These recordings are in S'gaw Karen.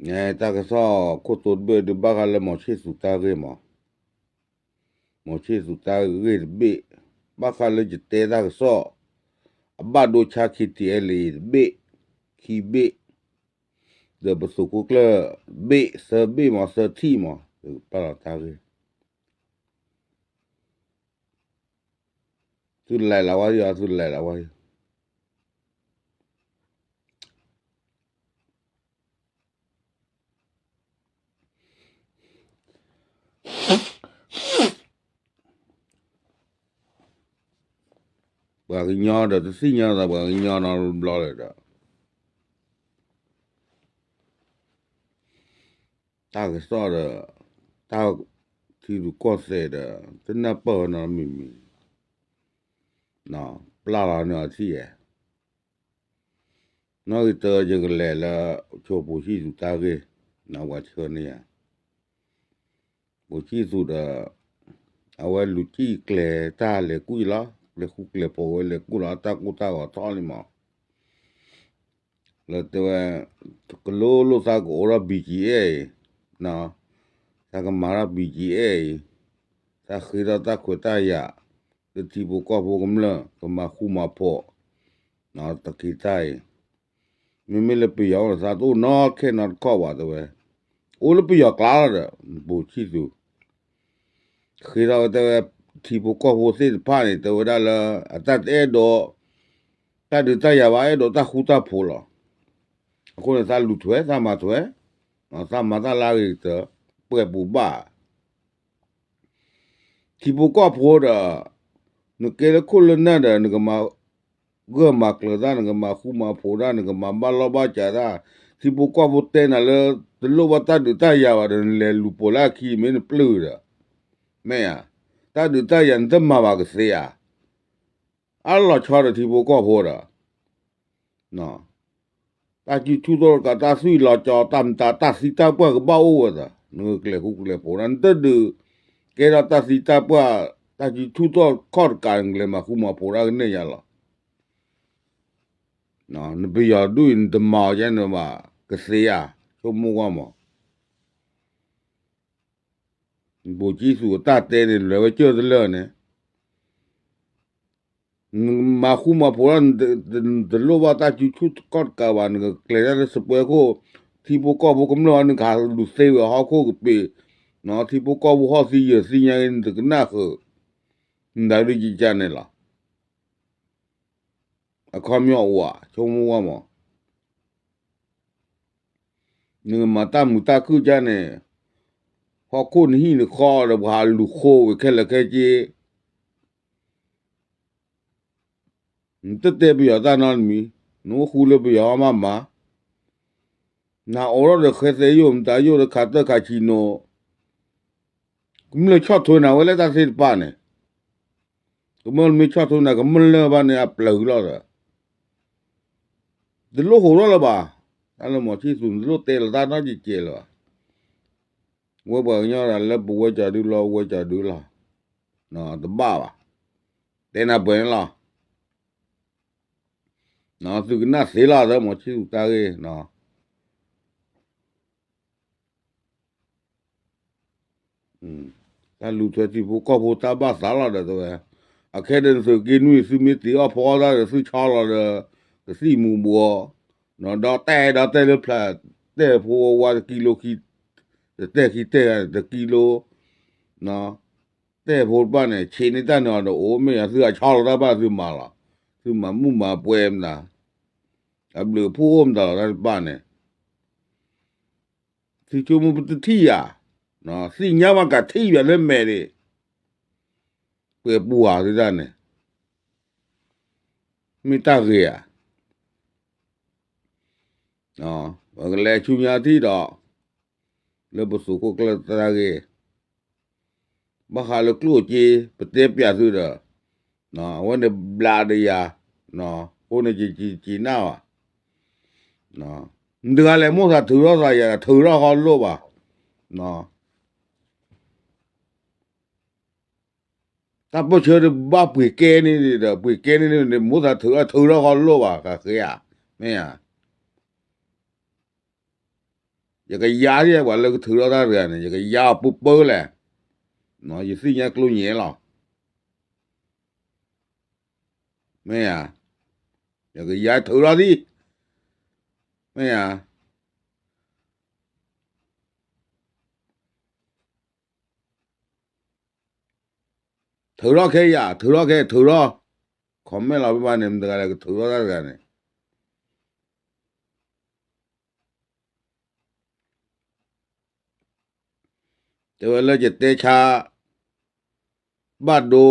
တၢ်ကစီၣ်ခိၣ်သိတဘ့ၣ်ဒုးဘၣ်ဃးလၢမီၤဆံၣ်သူးတၢ်ဂ့ၢ်မး, မီၤဆံၣ်သူးတၢ်ဂ့ၢ်တဘ့ၣ်, ဘၣ်ဃးလၢယတဲတၢ်ကစီၣ်, အဘၣ်ဒိဆါ ခံထံၣ်အဲလံတဘ့ၣ်, ခံဘ့ၣ်, ဒီးပသုးခိၣ်ကျၢၢ်ဘ့ၣ် သၢဘ့ၣ်မး သၢထံၣ်မး ပာ်လီၤတၢ်ဂ့ၢ် သုလဲၤလီၤဝဲယီၤ သုလဲၤလီၤဝဲယီၤ ပှၤကညီဒီးတသ့ၣ်ညါသးပှၤကညီနီတဘျီလၢၤဒီး တၢ်ကစီၣ်ဒီး တၢ်ထံရူၢ်ကီၢ်သဲးဒီး တနၢ်ပၢၢ်ဝဲနီတမံၤမံၤ, ပျၢ်လီၤန့ၢ်အီၤထံၣ်ဧါ, နီၣ်ဂံၢ်တၢယကလဲၤလၢ ဆိမိၤဆံၣ်သူးတၢ်ဂ့ၢ်, ပှၤဆှၢန့ၢ်ဧါ ပိၤဆံၣ်သူးဒီး အဝဲလူၤစံၣ်ကျဲၤတၢ်လဲၤကူၣ်လီၤ, လဲၤဃူကျဲၤဖိးဝဲလဲၤကူၣ်လီၤ တၢ်ကိၢ်တၢ်ဂီၤထီၣ်န့ၣ်မး, လၢတဲဝဲ ကလိလိၣ်သးကအိးထီၣ် ဘံၣ်ကၠံၣ်အဲၣ်အံၤ, သးကမၤထီၣ် ဘံၣ်ကၠံၣ်အဲၣ်အံၤ, သးဃ့ထီၣ်တၢ်ခွဲးတၢ်ယာ်, လၢထံဖိကီၢ်ဖိကမျၢၢ် ကမၤဃူမၤဖိး, တက့ၤတၢ်အံၤ မ့မ့ၢ်လၢပယီၤအိၣ်ဒီးသးတအိၣ်နီခဲနီတခီၣ်ဘၣ်တဲဝဲ, အိၣ်လၢပယီၤကျါလီၤဒီး ပိၤဆံၣ်သူး ဃ့ထီၣ်ဝဲတဲဝဲ ထံဖိကီၢ်ဖိသ့ၣ်တဖၣ်န့ၣ် တဲဝဲဒၣ်လၢ အတၢ်တအဲၣ်ဒိး တၢ်ဒုးတၢ်ယၤဘၣ် အဲၣ်ဒိးတၢ်ဃူတၢ်ဖိးလီၤ. အဃိန့ၣ် သးလူၤထွဲ သးမၤထွဲ, သးမၤတၢ်လၢအဂ့ၤကတၢၢ် ပှဲၤပူၤဘၣ် ထံဖိကီၢ်ဖိဒီး နကဲလၢခိၣ်လၢနၢ်ဒီး နကမၤဂၢၢ်မၤကျၢၤတၢ် နကမၤဃူမၤဖိးတၢ် နကမၤဘၣ်လီၢ်ဘၣ်စးတၢ်, ထံဖိကီၢ်ဖိတဲနၤလၢ တလိၣ်ဘၣ်တၢ်ဒုးတၢ်ယၤဘၣ်ဒီး နလဲၤလူၤပိာ်လၢအခံ မ့ၢ်နပျုၢ်ဒီး, မ့ၢ်ဧါ, တၢ်ဒုးတၢ်ယၤနတမၤဘၣ်ကသ့ဧါ, အလီၤဆီဒီးထံဖိကီၢ်ဖိဒီး တၢ်စုဆူၣ်ထီၣ်တကး တၢ်သွံၣ်လီၤကၠီ တၢ်မတၤ တၢ်သံတၢ်ပှၢ်ကဘၣ်အိၣ်ဝဲသး နကကျဲၤဃူကျဲၤဖိး နတဒုး ကဲထီၣ်တၢ်သံတၢ်ပှၢ် တၢ်စုဆူၣ်ထီၣ်ခီၣ်တကး နကလဲၤမၤဃူမၤဖိးတၢ်ကန့ၢ်ယၤလီၤ. နပယီၤဒူၣ်အံၤ နတမၤအီၤယဲန့ၣ်ဘၣ် ကသ့ဧါ, ဆိကမိၣ်ကွၢ်မး ပိၤဆံၣ်သူးအတၢ်တဲန့ၣ် လဲၤဝဲကၢၢ်တလၢာ်န့ၣ် နမၤဃူမၤဖိးလီၤ နတလိၣ်ဘၣ်တၢ်စုဆူၣ်ခီၣ်တကးဘၣ် နကကျဲၤတၢ်လၢစပွဲခိၣ် ထံဖိကီၢ်ဖိကမျၢၢ် နကဟးလူၤသ့ဝဲဟီၣ်ခိၣ်ကပ့ၤ, ထံဖိကီၢ်ဖိဟီၣ်သံယၢၢ်သံညါ နတကနၣ်ဃုာ်, နဒၣ်ဒုးကကန့ၣ်လီၤ. အခီပညီအိၣ်ဧါ ဆိကမိၣ်ကွၢ်မး နကမၤတၢ်မုာ်တၢ်ခုၣ်ကန့ၣ် ဟီၣ်ခိၣ်နဟံၣ်နဃီဒီး ပှၤဟးလူၤဃိဝဲခဲလၢာ်ခဲဆ့, နတတဲပယီၤတၢ်နီတမံၤ, နအိၣ်ဃူလၢပယီၤမးမး, နအိးထီၣ်ဒီးဃဲသဲယိာ် မတၤယိာ်ဒီးခးတၢၢ်ခးဆံနိ, ကမျၢၢ်ဆီၣ်ထွဲနၤဝဲလၢတၢ်သ့ၣ်တဖၣ်န့ၣ်, ကမျၢၢ်မ့ၢ်ဆီၣ်ထွဲနၤ ကမျၢၢ်လၢဘၣ်န့ၣ်အပျၢၤလီၤဒီး တလိၣ်ဟိးထီၣ်လၢၤဘၣ်, တၢ်လၢမီၤဆံၣ်သူး နတလိၣ်တဲလီၤတၢ်နီတကဲးလၢၤဘၣ်, ဝဲပှၤကညီဒၣ်လၢပဝဲကၠီဒုလီၤ ဝဲကၠီဒုလီၤ, တဘၣ်ဘၣ်, တဲနၤပှဲၤန့ၣ်လီၤ, သုကနၣ်သ့လီၤ တၢ်မီၤဆံၣ်သူးတၢ်ဂ့ၢ် တၢ်လူၤထွဲထံဖိကီၢ်ဖိတၢ်ဘၣ်သးလီၤဒီးတဲဝဲ, အခဲဒီးနသုးက့နွံ သုမ့ၢ်တ့အီၣ်ဖီအီၣ်တၢ်ဒီး သုဆီလီၤဒီး ကသံၣ်မူၤဘှီး, ဒီးတဲဒီးတဲလၢဖျး တဲဖိဝါတကံလိခံ, တတဲာ်ခံတဲာ်တကံလိ, တဲဖိတဖၣ်န့ၣ် ဆံးန့ၢ်တၢ်န့ၣ်အီၤဒီး အိၣ်မ့ၢ်ယၤ သုအဆီလီၤတၢ်ဘၣ်သုမၤလီၤ, သုမၤမုၢ်မၤပှဲၤမတၤ, အဘျုးအဖှိၣ်အိၣ်မတၤလီၤတၢ်တဖၣ်န့ၣ် သုဆိကမိၣ်ပတထံၣ်ယၤ, သ့ၣ်ညါဘၣ်ကးထံၣ်ယၤလၢမဲာ်ဒံး, ပှဲၤပူၤဧါသုတၢ်န့ၣ်, မ့ၢ်တၢ်ဂ့ၤဧါ, ပကလဲၤဆူညါထံၣ်ဒီး, လၢပသုးခိၣ်ကျၢၢ်တၢ်ဂ့ၢ် ဘၣ်ဃးလၢကျိၣ်စ့ ပတဲပျးသုဒီး, အဝဲန့ၣ်ဘျးဒီးယၤ, အဃိန့ၣ် ယက့ၤနၢ်ဘၣ်, နတဂၤလဲၣ်မိၣ်သးထုးထီၣ်သးယၤ ထုးထီၣ်ဃီလိၣ်ဘၣ်, တၢ်ပၢၢ်ဆၢတဘၣ်ပှ့ၤကဲန့ၣ်ဒီး ပှ့ၤကဲန့ၣ်န့ၣ် မိၣ်သးထုးထီၣ် ထုးထီၣ်ဃီလိၣ်ဘၣ် ကဃ့ဧါ, မ့ၢ်ဧါ. ယကယါဒ်ပှၤလၢကထုးထီၣ်တၢ်တဂၤန့ၣ် ယကယါအီၤပၢပၢလဲၣ်. ယသ့ၣ်ညါကျိၣ်ညဲလီၤ. မ့ၢ်ဧါ, ယကယါထုးထီၣ်ဒံး, မ့ၢ်ဧါ. ထုးထီၣ်ခဲယၤ, ထုးထီၣ်ခဲ, ထုးထီၣ်, comment လီၤဖဲဘၣ်န့ၣ် မတၤတဂၤလဲၣ်ကထုးထီၣ်တၢ်တဂၤန့ၣ် တဲဝဲလၢယတဲဆါ ဘၣ်ဒိ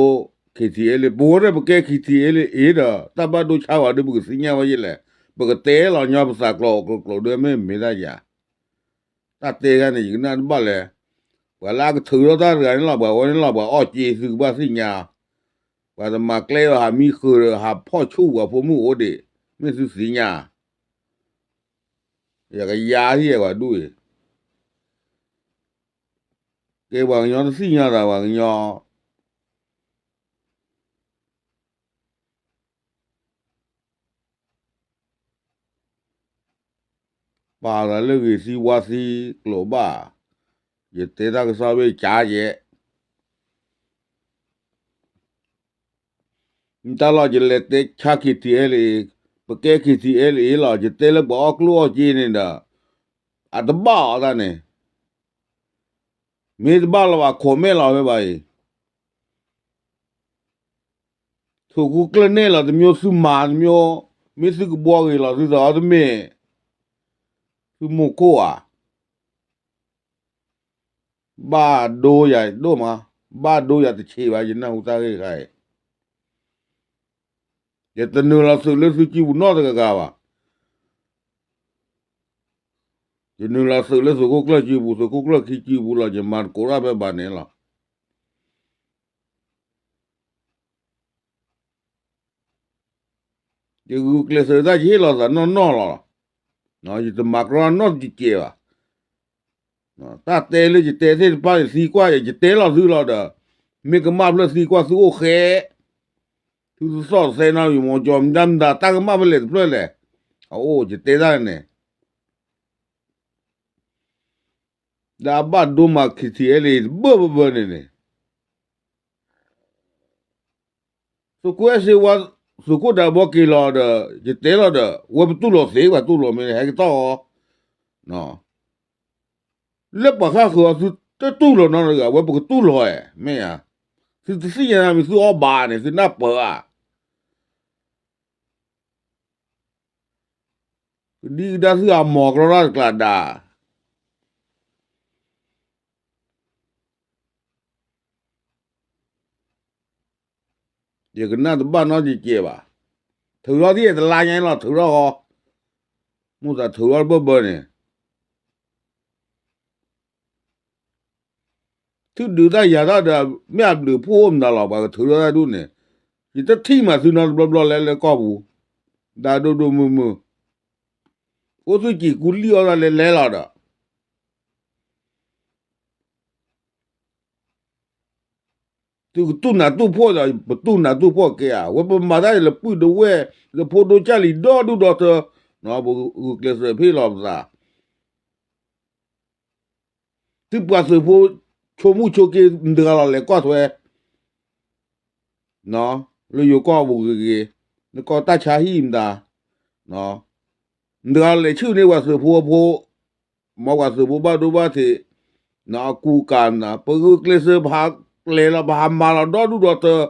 KTLA, ပဝဲဒၣ်ပကဲ KTLA ဒီး တၢ်ဘၣ်ဒိဆါဝဲဒီး ပကသ့ၣ်ညါဝဲယလဲၣ်, ပကတဲလီၤညီပသးကျိးကျိးကျိးဒီး မ့ၢ်မ့ၢ်တၢ်ယၤ, တၢ်တဲခါန့ၣ် ယကနၣ်တဘၣ်လဲၣ်. ပှၤလၢအကထုးထီၣ်တၢ်တဂၤန့ၣ်လီၤ, ပှၤဝဲန့ၣ်လီၤ, ပှၤအီၣ်က့သုကဘၣ်သ့ၣ်ညါ, ပှၤတမၤကျဲဒီးဟးမံဃုာ်ဒီး ဟးဖီၣ်ဆူၣ်ပှၤဖိမုၣ်အိၣ်ဒံး, မ့ၢ်သုသ့ၣ်ညါ ယကယါဟံၣ်ဝဲဒၣ်အံၤ, ကဲပှၤကညီတသ့ၣ်ညါသးပှၤကညီ, ပာ်သးလၢဂ့ၤသံဝါသံကျိာ်ဘၣ်, ယတဲတၢ်ကစီၣ်ဘၣ်ကါယဲၢ် မ့ၢ်တၢ်လီၤ ယလဲၤတဲဆါ KTLA, ပကဲ KTLA လီၤ, ယတဲလၢပှၤအီၣ်ကျိၣ်အီၣ်စ့န့ၣ်ဒီး အတဘၣ်အီၤတၢ်န့ၣ်, မ့ၢ်တဘၣ်လီၤဘၣ် comment လီၤဖဲဘၣ်အံၤ, သုးခိၣ်ကျၢၢ်နဲၣ်လီၤတမံၤ သုမၤတမံၤ, မ့ၢ်သုကဘှီဂ့ၤလီၤသုသးအီၤတမ့ၢ်, သုမိၢ်ခိၣ်ဧါ ဘၣ်ဒိယၤဒိၣ်မး, ဘၣ်ဒိယၤတဆံးဘၣ် ယနၢ်ဟူတၢ်ဂ့ၢ်တခါအံၤ, ယတနုာ်လီၤသုးလၢသုစုပူၤနီတဂၤဂၤဘၣ်, ယနုာ်လီၤသုးလၢသုးခိၣ်ကျၢၢ်စုပူၤ သုးခိၣ်ကျၢၢ်ခံစုပူၤလီၤ ယမၤသကိးတၢ်ဖဲဘၣ်န့ၣ်လီၤ. ယဂုာ်ကျဲးစၢးတၢ်ယဟ့ၣ်လီၤသးနီၢ်နီၢ်လီၤ, ယတမၤကြီနီတစဲးဘၣ်, တၢ်တဲလၢယတဲသ့ၣ်တဖၣ်န့ၣ်သံကွၢ်ယၤ ယတဲလီၤသုလီၤဒီး, မ့ၢ်ကမၣ်ဖျၢၣ်သံကွၢ်သုအိၣ်ဃဲ, သုတသီၣ်တသဲနီတမံၤ မ့ၢ်ကီမတၤမတၤ တၢ်ကမၣ်ဖဲလဲၣ်တဖျၢၣ်လဲၣ်, အအိၣ်ယတဲတၢ်န့ၣ် ဒီးအဘၣ်ဒိမၤ KTLA တဘၢၣ်ဘၢၣ်ဘၢၣ်န့ၣ်န့ၣ်, သုးခိၣ်အဲၣ်စ့ဝါ, သုးခိၣ်ဒးဘီက့ၤလီၤဒီး ယတဲလီၤဒီး ဝဲပတူၢ်လိာ်သ့ ပှၤတူၢ်လိာ်မ့ၢ်ဟဲကတီၢ်အီၤ, လၢပှၤဃၣ်ဃုာ်အီၤ သုတတူၢ်လိာ်နီတဂၤ ဝဲပကတူၢ်လိာ်ဧါ, မ့ၢ်ဧါ, သုတသ့ၣ်ညါမ့ၢ်သုအီၣ်ဘၣ်န့ၣ် သုနၢ်ပၢၢ်ဧါ ကဒံကဒါသုအမီၤကြီတၢ်တကျးဒါ, ယကနၣ်တဘၣ်နီတစဲးဘၣ်, ထုးထီၣ်ဒ်အံၤတလါညါလီၤ ထုးထီၣ်ဃီ, မိၣ်သးထုးထီၣ်တဘၢၣ်ဘၢၣ်န့ၣ် သုဒုးတၢ်ယၤတၢ်ဒီး မ့ၢ်အဘျုးဖှိၣ်အိၣ်မတၤလီၤ ပှၤကထုးထီၣ်တၢ်ဒူၣ်န့ၣ်, ယတထံၣ်မးသုနီတဘျီဘျီလဲၣ်လၢကီၢ်ပူၤ, ဒါဒိၣ်ဒိၣ်မုၢ်မုၢ်, အိၣ်သုစံးကူလံၣ်အီၣ်တၢ်လဲၤလဲၤလီၤဒီး သုကတူၢ်နးတူၢ်ဖှီၣ်ဒီး ပတူၢ်နးတူၢ်ဖှီၣ်ကဲဧါ, ဝဲပမၤတၢ်လၢပုၢ်ဒဝဲၢ် လၢဖိဒိကၢ်လံၤဒီဒူၣ်ဒီထၢ, ပဂုာ်ကျဲးစၢးဖ့ၣ်လီၤပသး သုပှၤသုးဖိ ဆိကမိၣ်ဆိက့ မတၤတဂၤလီၤလဲၤကွၢ်ထွဲ လၢယိၤကီၢ်ပူၤဂ့ၤဂ့ၤ, နကီၢ်တၢ်ဆါဟံၣ်မတၤ, မတၤတဂၤလဲၤဆှုၣ်န့ၢ်ပှၤသုးဖိအဖိ, မ်ပှၤသုးဖိဘၣ်ဒိဘၣ်ထံး, အကူအကၤမတၤ, ပဂုာ်ကျဲးစၢးပဟးလဲၤလီၤ ပဟးမၤလီၤဒီဒူၣ်ဒီထၢ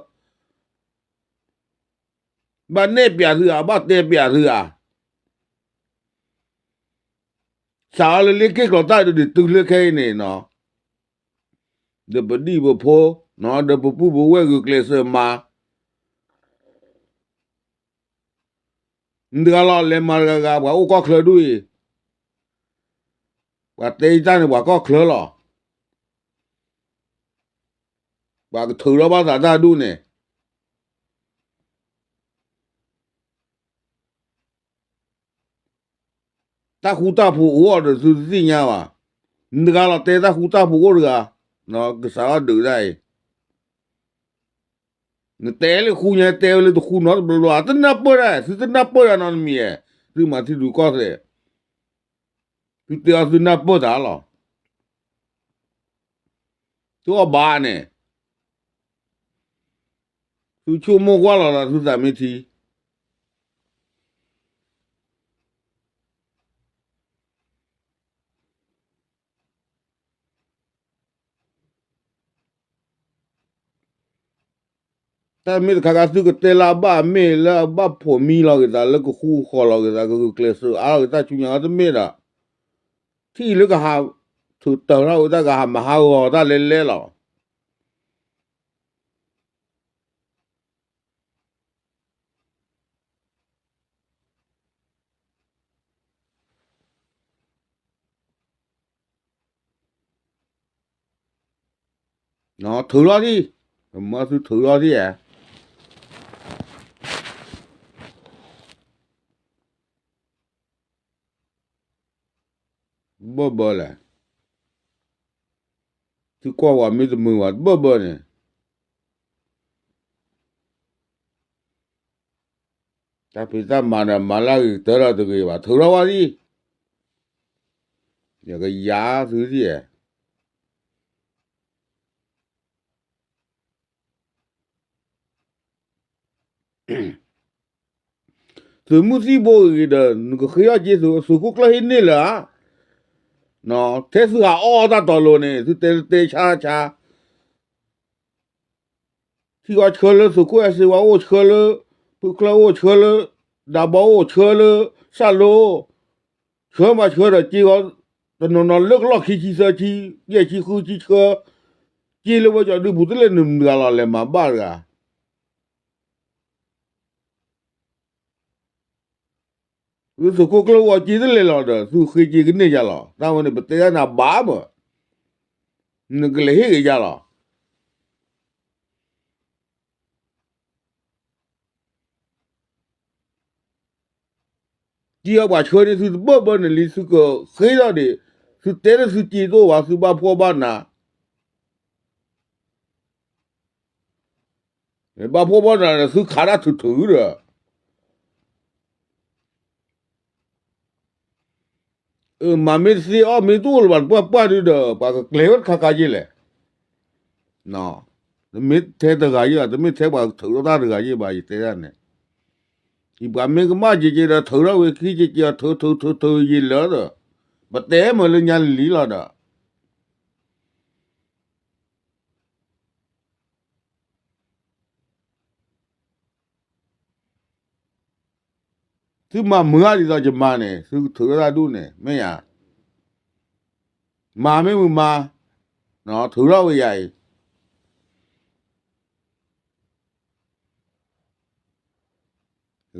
ဘၣ်နဲၣ်ပျးသုဧါ, ဘၣ်တဲပျးသုဧါ, စးထီၣ်လၢလ့က့ၢ်ကျီၤတၢ်ဒုးတုၤလၢခဲအံၤန့ၣ်, ဒီးပဒံၣ်ပဖိ, ဒီးပပုၢ်ပဝဲၢ်ဂုာ်ကျဲးစၢးမၤ, မတၤတဂၤလီၤလဲၤမၤတဂၤဂၤ ပှၤအိၣ်ကီၢ်ချၢဒူၣ်အံၤ, ပှၤတဲယတၢ်န့ၣ် ပှၤကီၢ်ချၢလီၤ, ပှၤကထုးထီၣ်ဘၣ်သးတၢ်ဒူၣ်န့ၣ် တၢ်ဃူတၢ်ဖိးအိၣ်ဒီးသုတသ့ၣ်ညါဘၣ်, မတၤတဂၤလီၤတဲတၢ်ဃူတၢ်ဖိးအိၣ်တဂၤ, ကစးထီၣ်ဒုးတၢ်အံၤ, နတဲလၢဃူညါ တဲဝဲလၢတဃူနီတဘျီဘျီ တနၢ်ပၢၢ်တၢ်, သုတနၢ်ပၢၢ်တၢ်နီတမံၤဧါ, သုမၤထံရူၢ်ကီၢ်သဲး, သု သုတဲအီၤသုနၢ်ပၢၢ်သးလီၤ. သုအီၣ်ဘၣ်န့ၣ်, သုဆိကမိၣ်ကွၢ်လီၤသးသုသးမ့ၢ်ထံ တၢ်မ့ၢ်တခါခါသုကတဲလၢအဘၣ်အမ့ၢ်လၢအဘၣ်ဖိးမံလီၤက့ၤသး လၢကဃူဃီၤလီၤက့ၤသး ကဂုာ်ကျဲးစၢးအါလီၤက့ၤတၢ်ဆူညါအီၤတမ့ၢ်ဒီး, ထံၣ်လၢကဟးထုးတၢ်ထီၣ်ဝဲတၢ်ကဟးမၤဟးဂီၤတၢ်လဲၤလဲၤလီၤ. ထုးလီၤဒံး, မၢသုထုးလီၤဒံးဧါ. ဘၢၣ်ဘၢၣ်လဲၣ်, သုကွၢ်ဝဲမ့ၢ်တမုာ်ဘၣ်တဘၢၣ်ဘၢၣ်န့ၣ် တၢ်ဖံးတၢ်မၤဒီးမၤလၢအဂ့ၤကတၢၢ်ဒီးတဂ့ၤဘၣ် ထုးထီၣ်ဝဲဒံး, ယကယၤသုဒံးဧါ. သုးမုၢ်သံၣ်ဘိဂ့ၤဒီး နကဃ့ထီၣ်က့ၤသုးခိၣ်ကျၢၢ်ဟံးန့ၢ်လၢၤဧါ, ထဲသုဟးအီၣ်တၢ်တီၤလိၤန့ၣ် သုတဲတဲဆါဆါ ထံၣ်ဝဲဆှၢလၢသုးခိၣ်အဲၣ်စ့ဝါအိၣ်ဆှၢလၢ ဖုချၢအိၣ်ဆှၢလၢ ဒးဘီအိၣ်ဆှၢလၢ စၢ်လိ ဆှၢမးဆှၢဒီးက့ၤဂီၤ တနီၤနီၤလၢကလီၢ်ခံဆံသၢဆံ ယဲၢ်ဆံဃုဆံဆှၢ က့ၤလၢဝဲကီၤဒုးပူၤတလဲၣ်နမုၢ်ဂၤလီၤလဲၤမၤဘၣ်တဂၤ သုးခိၣ်ကျၢၢ်ဝီက့ၤတလဲၤလီၤဒီး သုဃ့က့ၤကန့ၢ်ယၤလီၤ တၢ်ဝဲန့ၣ် ပတဲတၢ်နၤဘၣ်မး နကလဲၤဟ့ၣ်က့ၤယၤလီၤ. တံၢ်အီၤပှၤဆှၢန့ၢ်သုတဘၢၣ်ဘၢၣ်န့ၣ်လံ သုကဃ့ထီၣ်ဒံး သုတဲလၢသုစ့တအိၣ်ဘၣ် သုဘၣ်ဖှီၣ်ဘၣ်နး ဘၣ်ဖှီၣ်ဘၣ်နးန့ၣ် သုခးတၢ်ထုးထုးဒီး မၤမ့ၢ်တသ့အီၣ်မ့ၢ်တအိၣ်လၢၤဘၣ်တပှၢ်ပှၢ်ဒုဒီး ပှၤကကျဲၤဝဲတခါခါယ့ၢ်လဲၣ်. တမ့ၢ်ထဲတဂၤယ့ၢ်ဘၣ် တမ့ၢ်ထဲပှၤထုးထီၣ်တၢ်တဂၤယ့ၢ်ဘၣ် ယတဲဒၣ်န့ၣ် ယပှၤမ့ၢ်ကမၣ်က့ၤက့ၤဒီး ထုးထီၣ်ဝဲခံက့ၤက့ၤအီၤ ထုးထုးထုးထုးယ့ၢ်လၢဒီး ပတဲမ့ၢ်လၢညါလံလီၤဒီး သုမၤမုာ်အါဒ်သိးယမၤန့ၣ် သုကထုးထီၣ်တၢ်ဒူၣ်န့ၣ် မ့ၢ်ဧါ. မၤမ့ၢ်မုာ်မၤ, ထုးထီၣ်ဝဲယၤအံ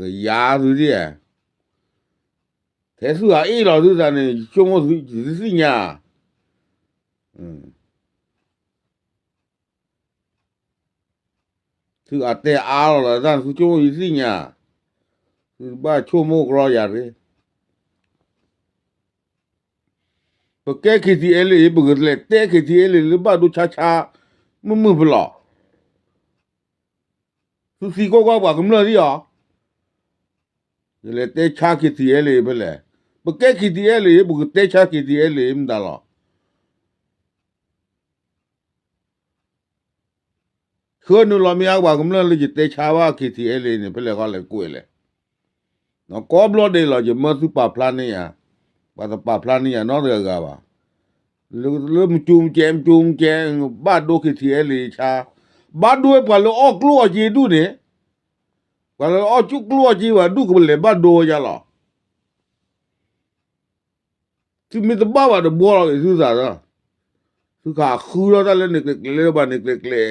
ၤ ယၤသုဒ်ဧါ, ထဲသုဟးအ့ၣ်လီၤသုသးန့ၣ် ယဆိကမိၣ်သုသ့ၣ်ညါ သုအတဲအါလီၤလၢတၢ် သုဆိကမိၣ်ယသ့ၣ်ညါ, သုဘၣ်ဆိကမိၣ်ကြီယၤရ့, ပကဲ KTLA ပကလဲၤတဲ KTLA လၢဘၣ်ဒိဆါဆါ မုၢ်မုၢ်ဖလီၢ်, သုသံကွၢ်ကွၢ်ပှၤကမျၢၢ်ဒ်အီၤ, ယလဲၤတဲဆါ KTLA ဖဲလဲၣ်, ပကဲ KTLA ပကတဲဆါ KTLA မတၤလီၤ. ဃၢနုာ်လီၤမ့ၢ်အါပှၤကမျၢၢ်လၢယတဲဆါဘၣ် KTLA န့ၣ် ဖဲလဲၣ်ဃီလဲၤကွဲးလဲၣ်, ကိးဘျီဒဲးလီၤ ယမၢသုပာ်ဖျါန့ၢ်ယၤ, ပှၤတပာ်ဖျါန့ၢ်ယၤနီတဂၤဂၤဘၣ်, လၢမကျူမကဲ မကျူမကဲ ဘၣ်ဒိ KTLA ဆါ, ဘၣ်ဒိဝဲပှၤလၢအီၣ်ကျိၣ်အီၣ်စ့ဒူၣ်န့ၣ်, ပှၤလၢအီၣ်ကျိၣ်အီၣ်စ့ဘၣ်ဒူၣ်ကဘၣ်လဲၤဘၣ်ဒိဝဲယၤလီၤ. သုမ့ၢ်တဘၣ်ဘၣ်တဘှီလီၤက့ၤသုသးဒီး, သုကဟးဃုထီၣ်တၢ်လၢန့ၣ်ကျဲကျဲလၢဘၣ်န့ၣ်ကျဲကျဲ,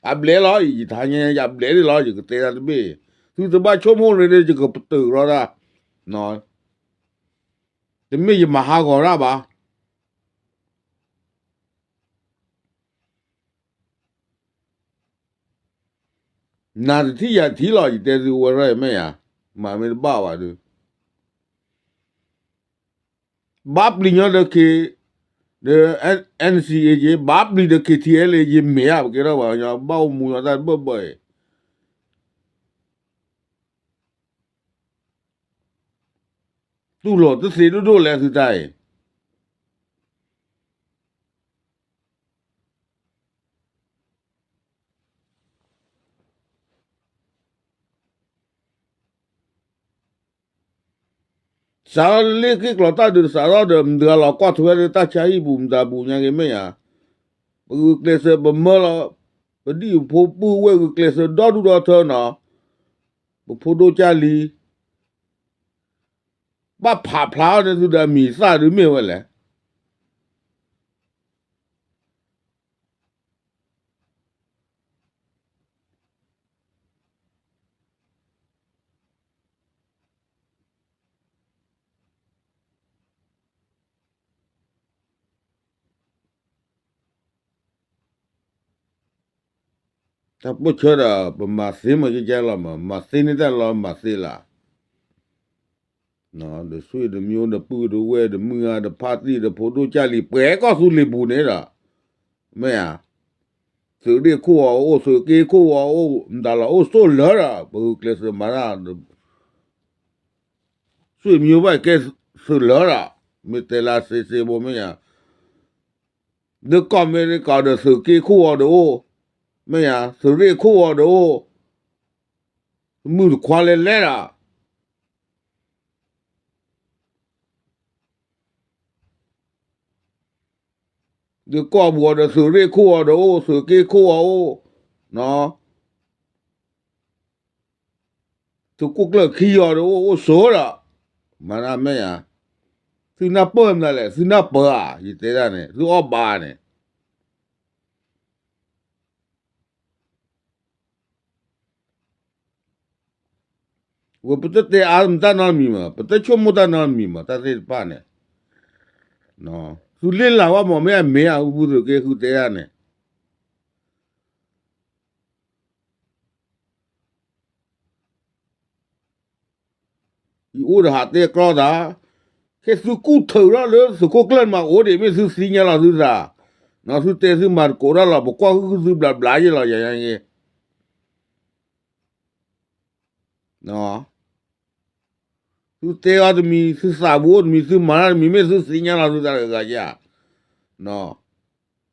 အဘျဲလီၤ ယတဟါညါ ယဘျဲဒၣ်လီၤ ယကတဲတၢ်တဘ့ၣ်, သုတဘၣ်ဆိကမိၣ်ရ့ဒီး ယကပတုာ်ရီတၢ်, တမ့ၢ်ယမၤဟးဂီၤတၢ်ဘၣ်. နၤတထံၣ်ယၤတထံၣ်လီၤ ယတဲသုဝဲထီၣ်အံၤမ့ၢ်ဧါ, မၤမ့ၢ်တဘၣ်ဘၣ်ဒီး, ဘၣ်ပျံၤညီဒီး K, ဒီး NCA ယ့ၤ ဘၣ်ပျံၤဒီး KTLA ယ့ၤမ့ၢ်ဧါ ပကဲထီၣ်ပှၤကညီ ဘၣ်အိၣ်မူညီတၢ်တဘၢၣ်ဘၢၣ်အံၤ တူၢ်လိာ်တသ့ဒိၣ်ဒိၣ်လဲၣ်သုတၢ်အံၤ စးထီၣ်လၢလ့ၣ်က့ၣ်ကျီၤတၢ်ဒုးစးထီၣ်ဒီး မတၤလီၤကွၢ်ထွဲလၢတၢ်ဆါဟံၣ်ပူၤမတၤပူၤညါက့ၤ မ့ၢ်ဧါ, ပဂုာ်ကျဲးစၢးပမၢလီၤ, ပဒံၣ်ပဖိပုၢ်ဝဲၢ်ဂုာ်ကျဲးစၢးဒီဒူၣ်ဒီထၢနီၤ, ပဖိဒိၣ်ကၢ်လံၤ ဘၣ်ဖးဖျါအီၤန့ၣ်သုဒီးအမံၤသၣ်ဒုးမ့ၢ်ဝဲလဲၣ်. တၢ်ပိာ်ဆၢဒီး ပမၤသ့မ့ၢ်ကကဲလီၤမး, မၤသ့န့ၢ်တၢ်လီၤမၤသ့လၢ ဒီးဆွေဒီးမျိုးဒီးပုၢ်ဒီးဝဲၢ်ဒီးမုၢ်ဂၤဒီးဖါတံၢ်ဒီးဖိဒိၣ်ကၢ်လံၤ ပှဲၤကီၢ်သူလ့ၤပူၤန့ၣ်ဒီး မ့ၢ်ဧါ, သုးရ့ၣ်ခိၣ်အီၤအိၣ် သုးက့ခိၣ်အီၤအိၣ် မတၤလီၤအိၣ်ဆိၣ်လၢဒီး ပဂုာ်ကျဲးစၢးမၤတၢ် ဆွေမျိုးဘၣ်ကဲသုးလၢဒီး မ့ၢ်တဲလၢစ့စ့ဘိမ့ၢ်ဧါ, လၢကီၢ်အမဲရကၤဒီးသုးက့ခိၣ်အီၤဒီးအိၣ်, မ့ၢ်ဧါ, သုးရ့ၣ်ခိၣ်အီၤဒီးအိၣ်, မုၢ်တခွါလဲၤလဲၤဒီး လၢကီၢ်ပူၤအီၤဒီးသုးရ့ၣ်ခိၣ်အီၤဒီးအိၣ် သုးက့ခိၣ်အီၤအိၣ်, သုးခိၣ်ကျၢၢ်ခံအီၤဒီးအိၣ် အိၣ်ဆိးဒီး, မၤတၢ်မ့ၢ်ဧါ, သုနၢ်ပၢၢ်မနုၤလဲၣ် သုနၢ်ပၢၢ်ဧါ ယတဲဒၣ်န့ၣ် သုအီၣ်ဘၣ်န့ၣ် ဝဲပတတဲအါမတၢ်နီတမံၤမး ပတဆိကမိၣ်တၢ်နီတမံၤမး တၢ်သ့ၣ်တဖၣ်န့ၣ်, သုလ့ၣ်လၤဝဲမး မ့ၢ်အမ့ၢ်အူပူၤသုးက့ဃုတဲဒၣ်န့ၣ် ယအိၣ်ဒီးဟးတဲကြီသး, ခဲသုကူၣ်ထုးထီၣ်လၢသုးခိၣ်ကျၢၢ်မးအိၣ်ဒံး မ့ၢ်သုသ့ၣ်ညါလီၤသုသး, သုတဲသုမၤသကိးတၢ်လီၤ ပကွၢ်ဟုၣ်သုဘျးဘျးယဲလီၤယၤညါက့ၤ သုတဲအီၤတမံၤ သုသးဘူးအိၣ်တမံၤ သုမၤတၢ်တမံၤ မ့ၢ်သုသ့ၣ်ညါလီၤသုသးတဂၤဧါ,